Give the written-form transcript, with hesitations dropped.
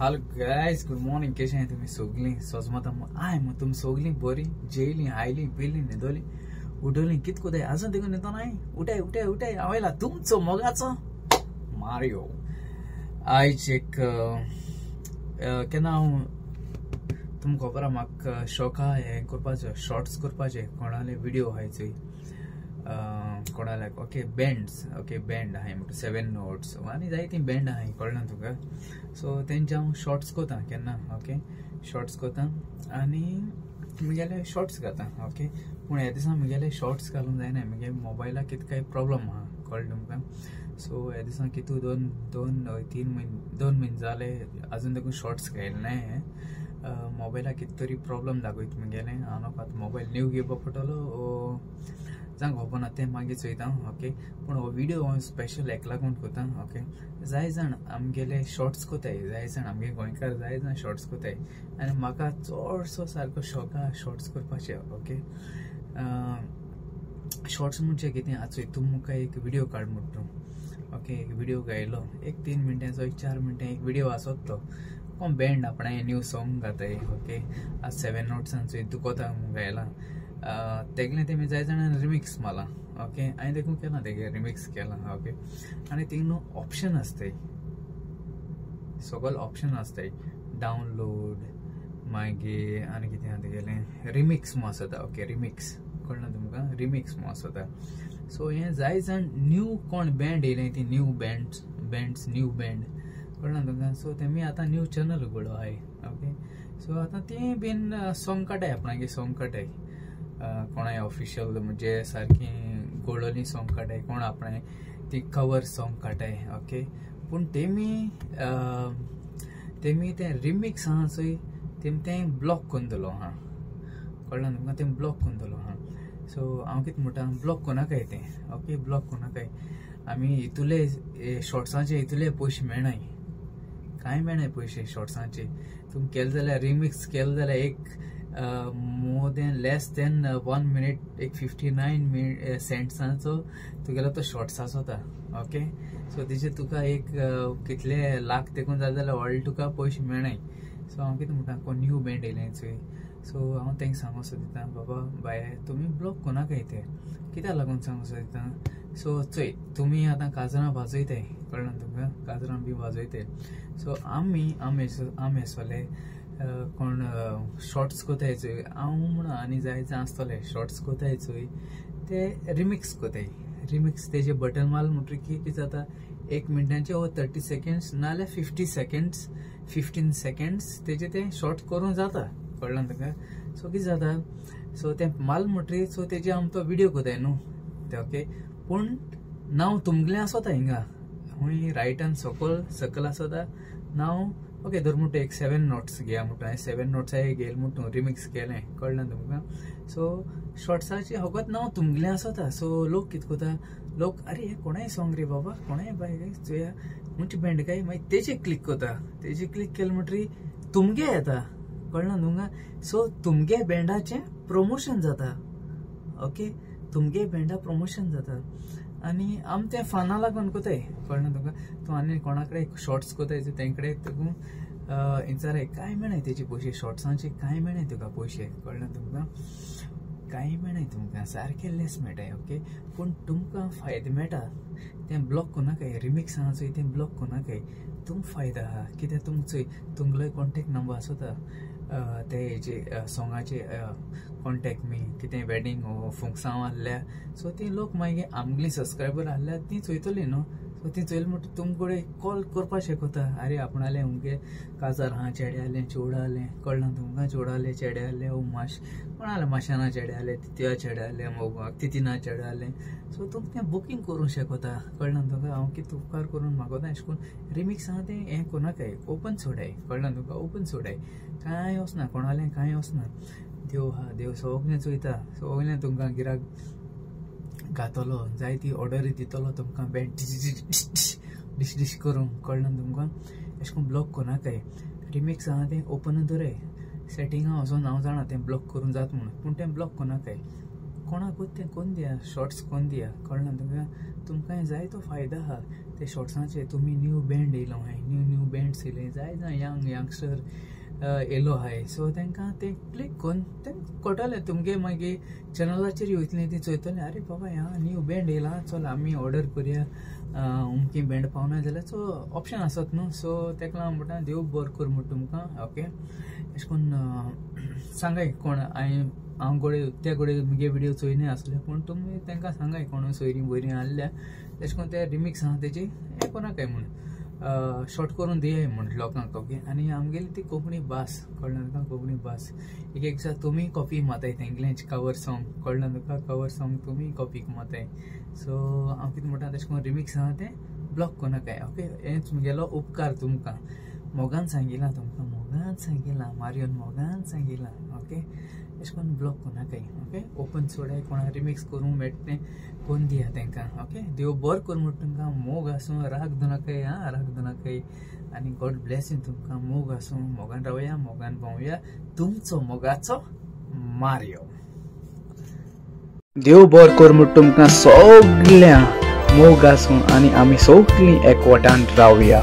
Hello guys, good morning. कशें आहाय तुमी सगळीं? सजमता I मग तुमी सगळीं बरी जेयलीं, आयलीं, पिलीं, न्हिदोलीं, उठोलीं. कित कोताय आजून देखून न्हिदो नाय? उठाय उठाय उठाय, हांव येयला तुमचो मोगाचो मारियो. आयज एक केन्ना हांव तुमकां खबर आहा, म्हाका शौक आहा हें करपाचें, शॉर्ट्स करपाचें. कोणाले व्हिडियो आहाय चोय, कोणाले ओके बँड्स, ओके बँड आहाय म्हणटा 7 नोट्स आनी जायतीं बँड आहाय, कळना तुका. सो तेंचे हांव शॉर्ट्स करता केन्ना, ओके शॉर्ट्स करता आनी म्हगेले शॉर्ट्स घाता, ओके. पूण ह्या दिसा म्हगेले शॉर्ट्स घालूंक जायना, म्हगे मोबायलाक कितें काय प्रोब्लम आहा, कळ्ळें तुमकां. सो ह्या दिसा कितू दोन दोन तीन म्हयने, 2 म्हयने जाले आजून देखून शॉर्ट्स घायले ना. मोबायलाक कितें तरी प्रोब्लम दाखयता म्हगेलें. हांव नाका आतां मोबायल न्यू घेवपा पडटलो, जावंक खबर ना, तें मागीर चोयता, ओके. पूण हो व्हिडियो हांव स्पेशल हेका लागून करता, ओके. जाय जाण आमगेले शॉर्ट्स कोताय, जाय जाण आमगे गोंयकार जाय जाण शॉर्ट्स कोताय आनी म्हाका चडसो सारको शौक आहा शॉर्ट्स करपाचे, ओके. शॉर्ट्स म्हणजे कितें, आतां चोय तूं म्हाका एक व्हिडियो काड म्हणटा तूं, ओके. एक व्हिडियो गायलो, एक 3 मिनटांचो, एक 4 मिनटां एक व्हिडियो आसत तो, कोण बँड आपणें न्यू सॉंग गाताय, ओके. आज 7 नोट्सान चोय दुकोता गायलां, तेगलें तेमी जाय जाणां रिमिक्स मारलां, ओके. हांवें देखून केलां, तेगे रिमिक्स केलां, ओके. आनी थिंग न्हू ऑप्शन आसताय, सगळे ऑप्शन आसताय, डावनलोड, मागीर आनी कितें आहा तेगेलें रिमिक्स म्हूण आसता, ओके. रिमिक्स कळना तुमकां, रिमिक्स म्हूण आसता. सो हें जाय जाण न्यू कोण बँड येयलें ती new bands, bands new band कळना तुमकां. सो तेमी आतां न्यू चॅनल उगडलो आहाय, ओके. सो आतां ती बीन सॉंग काडाय, आपणागे सॉंग काडाय, कोणाय ऑफिशियल म्हणजे सारकी गोळोली सॉंग काडाय, कोण आपणें ती कवर सॉंग काडाय, ओके. पूण तेमी तेमी तें रिमिक्स आहा चोय, तेमी तें ब्लॉक करून दिलो आहा, कळ्ळें तुमकां, तें ब्लॉक करून दिलो आहा. सो हांव कितें म्हणटा, ब्लॉक कोनाकाय तें, ओके, ब्लॉक कोनाकाय. आमी हितूले शॉर्ट्सांचे हितूले पयशे मेळनाय, कांय मेळनाय पयशे शॉर्ट्सांचे. तुमी केलें जाल्यार रिमिक्स केलें जाल्यार एक more than less than 1 minute एक 59 सेंट्सांचो तुगेलो तो शॉर्ट्स आसता, ओके. सो तेजे तुका एक कितले लाख तेकून जालें जाल्यार व्हडले तुका पयशे मेळनाय. सो हांव कितें म्हणटा, कोण न्यू बँड येयलें चोय, सो हांव तेंका सांगूंक सोदिता, बाबा बाय तुमी ब्लॉक कोनाकाय ते, कित्याक लागून सांगूंक सोदिता. सो चोय तुमी आतां काजरां वाजयताय, कळ्ळें तुमकां, काजरां बी वाजयताय. सो आमी आमी आसतले कोण शॉर्ट्स कोताय चोय, हांव म्हणून आनी जाय जाण आसतले शॉर्ट्स कोताय चोय, ते रिमिक्स कोताय. रिमिक्स तेजे बटन मारलें म्हणटकीर कितें जाता, 1 मिनटांचे वो 30 सेकेंड्स नाजाल्यार 50 सेकेंड्स, 15 सेकेंड्स तेजे ते शॉर्ट करूंक जाता, कळ्ळें तुका. सो कितें जाता, सो तें मारलें म्हणटकीर सो तेजे आमी तो व्हिडियो कोताय न्हू ते, ओके. पूण नांव तुमगेलें आसता हिंगा खूंय रायटान सकयल सकयल आसता नांव, ओके. धर म्हणटा एक 7 नोट्स घेया म्हणटा, हांवें 7 नोट्स घेयलें म्हणटा, रिमिक्स केलें, कळ्ळें तुमकां. सो शॉर्ट्साचें फकत नांव तुमगेलें आसता. सो लोक कितें करता, लोक अरे हें कोणाय सॉंग रे बाबा, कोणाय बाय चोया खंयचे बँड काय, मागीर तेजे क्लिक करता. तेजे क्लिक केलें म्हणटकीर तुमगे येता, कळ्ळें तुमकां. सो तुमगे बँडाचें प्रमोशन जाता, ओके, तुमगे बँडा प्रमोशन जाता आनी आम तें फाना लागून कोताय, कळ्ळें तुमकां. तूं आनी कोणा कडेन शॉर्ट्स कोताय तें कडेन तुका विचाराय, कांय मेळनाय तेजे पयशे, शॉर्ट्सांचे कांय मेळनाय तुका पयशे, कळ्ळें तुमकां, कांय मेळनाय तुमकां, सारकें लेस मेळटाय, ओके. पूण तुमकां फायदो मेळटा, तें ब्लॉक कोनाकाय, रिमिक्स आहा चोय तें ब्लॉक कोनाकाय, तुमकां फायदो आहा. कित्याक तुमकां चोय तुमगेलो कॉन्टेक्ट नंबर आसता ते हेजे सॉंगाचे, कॉन्टेक्ट मी कितें वेडींग वो फुंगसांव आहल्यार, सो ती लोक मागीर आमगेली सबस्क्रायबर आहल्यार ती चोयतली न्हू. सो ती चोयली म्हणटकीर तुमचे कडेन कॉल करपाक शकता, आरे आपणालें अमकें काजार आहा, चेड्यालें चेवडालें, कळ्ळें तुमकां, चेवडालें चेड्यालें वो माश कोणालें माशाना चेड्यालें, तितुया चेड्यालें, तितिना चेड्यालें. सो तुमकां तें बुकींग करूंक शकता, कळ्ळें तुमकां. हांव कितें उपकार करून मागोता, अशें करून रिमिक्स आहा तें हें कोनाकाय, ओपन सोडाय, कळ्ळें तुमकां, ओपन सोडाय, कांय वचना कोणालें, कांय वचना. देव आहा, देव सगळें चोयता, सगळें तुमकां गिराक घातलो, जाय ती ऑर्डर दितलो तुमकां, बँड डिश डिश करूंक, कळ्ळें तुमकां. अशें करून ब्लॉक कोनाकाय, रिमिक्स आहा तें ओपन दवराय, सेटिंगा वचोन हांव जाणा तें ब्लॉक करूंक जाता म्हणून, पूण तें ब्लॉक कोनाकाय, कोणाकूच तें कोन दिया, शॉर्ट्स कोन दिया, कळ्ळें तुमकां. तुमकां जाय तो फायदो आहा. ते शॉर्ट्सांचे तुमी न्यू बँड येयलो आहाय, न्यू न्यू बँड्स येयले जाय जाय यंग यंगस्टर येयलो आहाय. सो तांकां ते क्लिक करून तें कळटलें तुमगे मागीर चॅनलाचेर वयतलीं ती चोयतलें आरे बाबा ह्या न्यू बँड येयला चल आमी ऑर्डर करुया अमकी बँड पावना जाल्यार सो ऑप्शन आसत न्हू. सो तेका लागून म्हणटा देव बरो कर म्हण तुमकां ओके. अशें करून सांगाय कोण हांवें हांव गोडे त्या गोडे मुगे विडियो चोयना आसले पूण तुमी तांकां सांगाय कोण सोयरीं बरीं आहल्या तेशें करून ते रिमिक्स आहा तेजी हें कोणाकाय म्हूण शॉर्ट करून दियाय म्हण लोकांक ओके. आनी आमगेली ती कोंकणी भास कळ्ळें तुका, कोंकणी भास एक एक दिसा तुमी कॉपी माताय तेंगलेंच कवर सॉंग कळ्ळें तुका, कवर सॉंग तुमी कॉपी माताय. सो हांव कितें म्हणटा तेशें करून रिमिक्स आहा तें ब्लॉक कोणाकाय ओके. हेंच मुगेलो उपकार तुमकां मोगान सांगिलां तुमकां, मोगान सांगिलां मारियोन मोगान सांगिलां ओके. अशें करून ब्लॉक कोणाकाय ओके, ओपन सोडाय कोणा रिमिक्स करूंक मेळटा तें करून दिया तांकां ओके. देव बरो कर म्हण तुमकां, मोग आसूं, राग दवरनाकाय आं, राग दवरनाकाय आनी गॉड ब्लेस you तुमकां. मोग आसूं, मोगान रावया, मोगान भोंवया. तुमचो मोगाचो मारियो. देव बरो कर म्हण तुमकां सगळ्या मोग आसूं आनी आमी सगळीं एकवटान रावया.